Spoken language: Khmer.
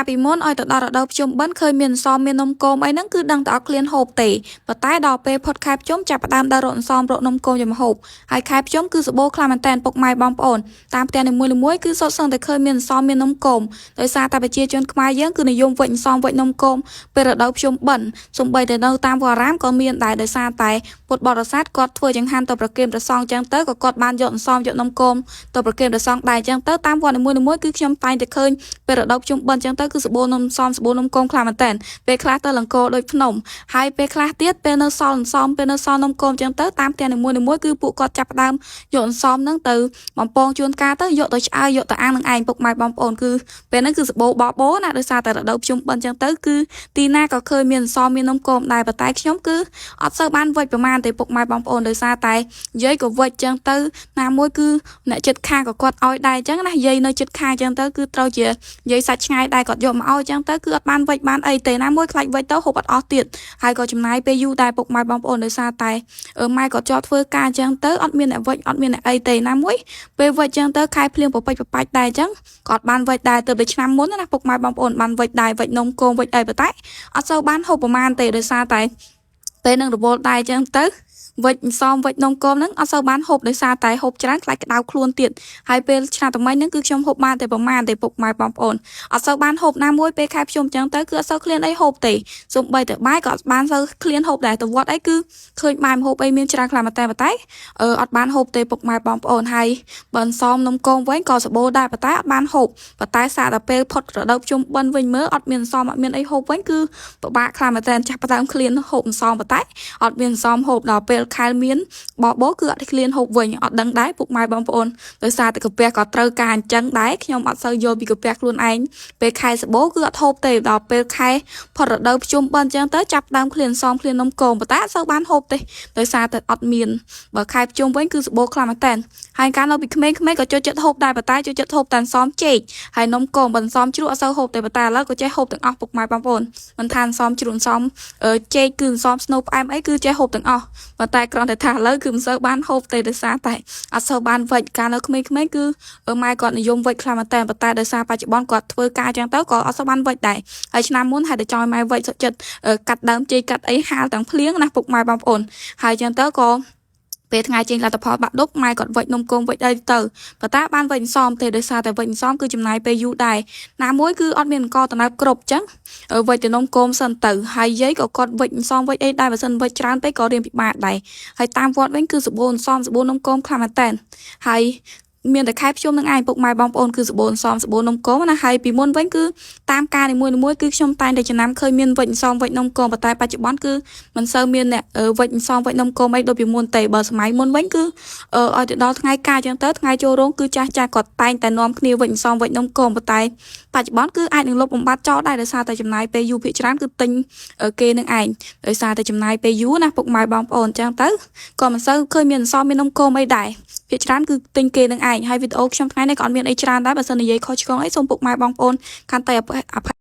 កាលពីមុនឲ្យទៅដល់រដូវភ្ជុំបិណ្ឌឃើញមានអន្សមមាននំគមអីហ្នឹងគឺដឹងតែអត់ឃ្លានហូបទេប៉ុន្តែដល់ពេលផុតខែភ្ជុំចាប់ផ្ដើមដើររកអន្សមរកនំគមយកមកហូបហើយខែភ្ជុំគឺសម្បូរខ្លាំងមែនតើពុកម៉ែបងប្អូនតាមផ្ទះនីមួយៗគឺសុទ្ធសឹងតែឃើញមានអន្សមមាននំគមដោយសារតែប្រជាជនខ្មែរយើងគឺនិយមវេចអន្សមវេចនំគមពេលរដូវភ្ជុំបិណ្ឌសូម្បីតែនៅតាមវត្តអារាមក៏មានដែរដោយសារតែពុទ្ធបរិស័ទគាត់ធ្វើចង្ហាន់ទៅប្រគេនព្រះសង្ឃចឹងទៅក៏គាត់បានយកអន្សមយកនំគមទៅប្រគេនព្រះសង្ឃដែរចឹងទៅតាមវត្តនីមួយៗគឺខ្ញុំតែងតែឃើញពេលរដូវភ្ជុំបិណ្ឌចឹងទៅគឺសម្បូរនំសមសម្បូរនំគមខ្លាំងមែនតើពេលខ្លះទៅលង្គរដូចភ្នំហើយពេលខ្លះទៀតពេលនៅសល់អន្សមពេលនៅសល់នំគមចឹងទៅតាមផ្ទះនីមួយៗគឺពួកគាត់ចាប់ផ្ដើមយកអន្សមហ្នឹងទៅបំពងជួនកាលទៅយកទៅឆ្អើរយកទៅអាំងនឹងឯងពុកម៉ែបងប្អូនគឺពេលហ្នឹងគឺសម្បូរបបោណាដោយសារតែរដូវភ្ជុំបិណ្ឌចឹងទៅគឺទីណាក៏ឃើញមានអន្សមមាននំគមដែរប៉ុន្តែខ្ញុំគឺអត់សូវបានវេចប្រមាណទេពុកម៉ែបងប្អូនដោយសារតែយាយក៏វេចចឹងទៅណាមួយគឺអ្នកចិត្តខាងក៏គាត់ឲ្យដែរចឹងណាយាយនៅចិត្តខាងចឹងទៅគឺត្រូវជាយាយសាច់ឆ្ងាយដែរគាត់យកមកឲ្យចឹងទៅគឺអត់បានវេចបានអីទេណាមួយខ្លាចវេចទៅហូបអត់អស់ទៀតហើយក៏ចំណាយពេលយូរដែរពុកម៉ែបងប្អូនដោយសារតែម៉ែក៏ជាប់ធ្វើការចឹងទៅអត់មានអ្នកវេចអត់មានអ្នកអីទេណាមួយពេលវេចចឹងទៅខែភ្លៀងប្រពេចប្របាច់ដែរចឹងក៏អត់បានវេចដែរទៅតែឆ្នាំមុនណាពុកម៉ែបងប្អូនបានវេចដែរវេចនំគមវេចអីប៉ុន្តែអត់សូវបានហូបប្រមាណទេដោយសារតែពេលនឹងរវល់ដែរចឹងទៅវេចអន្សមវេចនំគមហ្នឹងអត់សូវបានហូបដោយសារតែហូបច្រើនខ្លាចក្តៅខ្លួនទៀតហើយពេលឆ្នាំថ្មីហ្នឹងគឺខ្ញុំហូបបានតែប្រមាណទេពុកម៉ែបងប្អូនអត់សូវបានហូបណាមួយពេលខែភ្ជុំចឹងទៅគឺអត់សូវឃ្លានអីហូបទេសូម្បីតែបាយក៏អត់បានសូវឃ្លានហូបដែរទៅវត្តអីគឺឃើញបាយម្ហូបអីមានច្រើនខ្លាំងមែនតើប៉ុន្តែអត់បានហូបទេពុកម៉ែបងប្អូនហើយបើអន្សមនំគមវិញក៏សម្បូរដែរប៉ុន្តែអត់បានហូបប៉ុន្តែសាកតែពេលផុតរដូវភ្ជុំបិណ្ឌវិញមើលអត់មានអន្សមអត់មានអីហូបវិញគឺពិបាកខ្លាំងមែនតើចាប់ផ្ដើមឃ្លានហូបអន្សមប៉ុន្តែអត់មានអន្សមហូបដល់ពេលខែមានបបោគឺអត់ឃ្លានហូបវិញអត់ដឹងដែរពុកម៉ែបងប្អូនដោយសារតែកាពះក៏ត្រូវការអញ្ចឹងដែរខ្ញុំអត់សូវយល់ពីកាពះខ្លួនឯងពេលខែសបោគឺអត់ហូបទេដល់ពេលខែផុតរដូវភ្ជុំបិណ្ឌអញ្ចឹងទៅចាប់ដើមឃ្លានសមឃ្លាននំគមប៉ុន្តែអត់សូវបានហូបទេដោយសារតែអត់មានបើខែភ្ជុំវិញគឺសបោខ្លាំងមែនតើហើយកាលនៅពីក្មេងៗក៏ចូលចិត្តហូបដែរប៉ុន្តែចូលចិត្តហូបតែសមចេកហើយនំគមបើសមជ្រក់អត់សូវហូបទេប៉ុន្តែឥឡូវក៏ចេះហូបទាំងអស់ពុកម៉ែបងប្អូនមិនថាសមជ្រក់សមចេកគឺសមស្នូផ្អែមអីគឺចេះហូបទាំងអស់ប៉ុន្តែគ្រាន់តែថាឥឡូវគឺមិនសូវបានហូបទេដោយសារតែអត់សូវបានវេចកាលនៅក្មេងៗគឺម៉ែគាត់និយមវេចខ្លាំងមែនតើប៉ុន្តែដោយសារបច្ចុប្បន្នគាត់ធ្វើការចឹងទៅក៏អត់សូវបានវេចដែរហើយឆ្នាំមុនហើយតែចង់ឲ្យម៉ែវេចសុខចិត្តកាត់ដើមចេកកាត់អីហាលទាំងភ្លៀងណាពុកម៉ែបងប្អូនហើយចឹងទៅក៏ពេលថ្ងៃចេញលទ្ធផលបាក់ឌុបម៉ែគាត់វេចនំគមវេចអីទៅប៉ុន្តែបានវេចអន្សមទេដោយសារតែវេចអន្សមគឺចំណាយពេលយូរដែរណាមួយគឺអត់មានអង្គតំណើបគ្រប់ចឹងវេចទៅនំគមសិនទៅហើយយាយក៏គាត់វេចអន្សមវេចអីដែរបើសិនវេចច្រើនពេកក៏រៀងពិបាកដែរហើយតាមវត្តវិញគឺសម្បូរអន្សមសម្បូរនំគមខ្លាំងមែនតើហើយមានតែខែភ្ជុំនឹងឯងពុកម៉ែបងប្អូនគឺសម្បូរអន្សមសម្បូរនំគមណាហើយពីមុនវិញគឺតាមការនីមួយៗគឺខ្ញុំតែងតែចំណាំឃើញមានវេចអន្សមវេចនំគមប៉ុន្តែបច្ចុប្បន្នគឺមិនសូវមានអ្នកវេចអន្សមវេចនំគមអីដូចពីមុនទេបើសម័យមុនវិញគឺឲ្យទៅដល់ថ្ងៃការចឹងទៅថ្ងៃចូលរោងគឺចាស់ចាស់គាត់តែងតែនាំគ្នាវេចអន្សមវេចនំគមប៉ុន្តែបច្ចុប្បន្នគឺអាចនឹងលុបបំបាត់ចោលដែរដោយសារតែចំណាយពេលយូរភាគច្រើនគឺទិញគេនឹងឯងដោយសារតែចំណាយពេលយូរណាពុកម៉ែបងប្អូនចឹងទៅក៏មិនសូវឃើញមានអន្សមមាននំគមអីដែរភាគច្រើនគឺទិញគេនឹងឯងហើយវីដេអូខ្ញុំថ្ងៃនេះក៏អត់មានអីច្រើនដែរបើសិននិយាយខុសឆ្គងអីសូមពុកម៉ែបងប្អូនកាន់តែអភ័យ